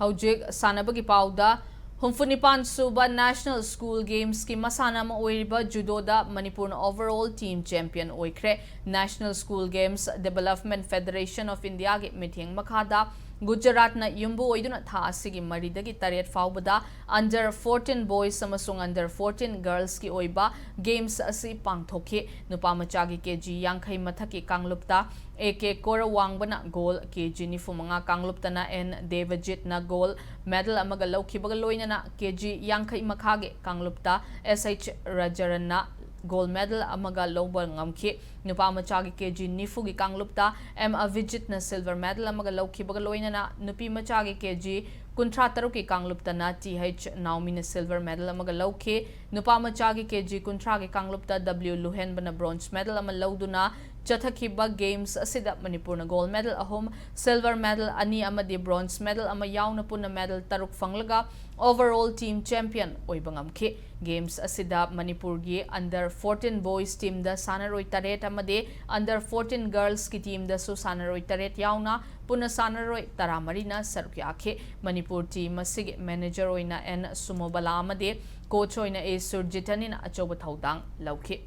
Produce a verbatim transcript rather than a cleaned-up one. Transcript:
ꯍꯧꯖꯤꯛ ꯁꯥꯟꯅꯕꯒꯤ ꯄꯥꯎꯗ, ꯍꯨꯝꯐꯨꯅꯤꯄꯥꯟ ꯁꯨꯕ National School Gamesꯀꯤ ꯃꯁꯥꯟꯅ ꯑꯃ ꯑꯣꯏꯔꯤꯕ judoꯗ ꯃꯅꯤꯄꯨꯔꯅ overall team champion ꯑꯣꯏꯈ꯭ꯔꯦ꯫ National School Games Development Federation of Indiaꯒꯤ ꯃꯤꯠꯌꯦꯡ ꯃꯈꯥꯗ ꯒꯨꯖꯔꯥꯠꯅ ꯌꯨꯝꯕꯨ ꯑꯣꯏꯗꯨꯅ ꯊꯥ ꯑꯁꯤꯒꯤ ꯃꯔꯤꯗꯒꯤ ꯇꯔꯦꯠ ꯐꯥꯎꯕꯗ under fourteen boys ꯑꯃꯁꯨꯡ under fourteen girlsꯀꯤ ꯑꯣꯏꯕ games ꯑꯁꯤ ꯄꯥꯡꯊꯣꯛꯈꯤ꯫ ꯅꯨꯄꯥ ꯃꯆꯥꯒꯤ ꯀꯦ ꯖꯤ ꯌꯥꯡꯈꯩ ꯃꯊꯛꯀꯤ ꯀꯥꯡꯂꯨꯞꯇ A K ꯀꯣꯔꯋꯥꯡꯕꯅ gold, K G ꯅꯤꯐꯨ ꯃꯉꯥ ꯀꯥꯡꯂꯨꯞꯇꯅ ꯑꯦꯟ ꯗꯦꯕꯖꯤꯠꯅ gold medal ꯑꯃꯒ ꯂꯧꯈꯤꯕꯒ ꯂꯣꯏꯅꯅ ꯀꯦ ꯖꯤ ꯌꯥꯡꯈꯩ ꯃꯈꯥꯒꯤ ꯀꯥꯡꯂꯨꯞꯇ ꯑꯦꯁ ꯑꯩꯆ ꯔꯥꯖꯥꯔꯟꯅ gold medal ꯑꯃꯒ ꯂꯧꯕ ꯉꯝꯈꯤ꯫ ꯅꯨꯄꯥ ꯃꯆꯥꯒꯤ ꯀꯦ ꯖꯤ ꯅꯤꯐꯨꯒꯤ ꯀꯥꯡꯂꯨꯞꯇ ꯑꯦꯝ ꯑꯚꯤꯖꯤꯠꯅ silver medal ꯑꯃꯒ ꯂꯧꯈꯤꯕꯒ ꯂꯣꯏꯅꯅ ꯅꯨꯄꯤ ꯃꯆꯥꯒꯤ ꯀꯦ ꯖꯤ ꯀꯨꯟꯊ꯭ꯔꯥ ꯇꯔꯨꯛꯀꯤ ꯀꯥꯡꯂꯨꯞꯇꯅ ꯇꯤ ꯑꯩꯆ ꯅꯥꯎꯃꯤꯅ silver medal ꯑꯃꯒ ꯂꯧꯈꯤ꯫ ꯅꯨꯄꯥ ꯃꯆꯥꯒꯤ ꯀꯦ ꯖꯤ ꯀꯨꯟꯊ꯭ꯔꯥꯒꯤ ꯀꯥꯡꯂꯨꯞꯇ ꯗꯕ꯭ꯂꯤꯎ ꯂꯨꯍꯦꯟꯕꯅ bronze medal ꯑꯃ ꯂꯧꯗꯨꯅ ꯆꯠꯊꯈꯤꯕ games ꯑꯁꯤꯗ ꯃꯅꯤꯄꯨꯔꯅ gold medal ꯑꯍꯨꯝ, silver medal ꯑꯅꯤ ꯑꯃꯗꯤ bronze medal ꯑꯃ ꯌꯥꯎꯅ ꯄꯨꯟꯅ medal ꯇꯔꯨꯛ ꯐꯪꯂꯒ overall team champion ꯑꯣꯏꯕ ꯉꯝꯈꯤ꯫ Games ꯑꯁꯤꯗ ꯃꯅꯤꯄꯨꯔꯒꯤ under fourteen boys teamꯗ ꯁꯥꯟꯅꯔꯣꯏ ꯇꯔꯦꯠ ꯑꯃꯗꯤ under fourteen girlsꯀꯤ teamꯗꯁꯨ ꯁꯥꯟꯅꯔꯣꯏ ꯇꯔꯦꯠ ꯌꯥꯎꯅ ꯄꯨꯟꯅ ꯁꯥꯟꯅꯔꯣꯏ ꯇꯔꯥꯃꯔꯤꯅ ꯁꯔꯨꯛ ꯌꯥꯈꯤ꯫ ꯃꯅꯤꯄꯨꯔ team ꯑꯁꯤꯒꯤ manager ꯑꯣꯏꯅ ꯑꯦꯟ ꯁꯨꯃꯣꯕꯂꯥ ꯑꯃꯗꯤ coach ꯑꯣꯏꯅ ꯑꯦ ꯁꯨꯔꯖꯤꯇꯅꯤꯅ ꯑꯆꯧꯕ ꯊꯧꯗꯥꯡ ꯂꯧꯈꯤ꯫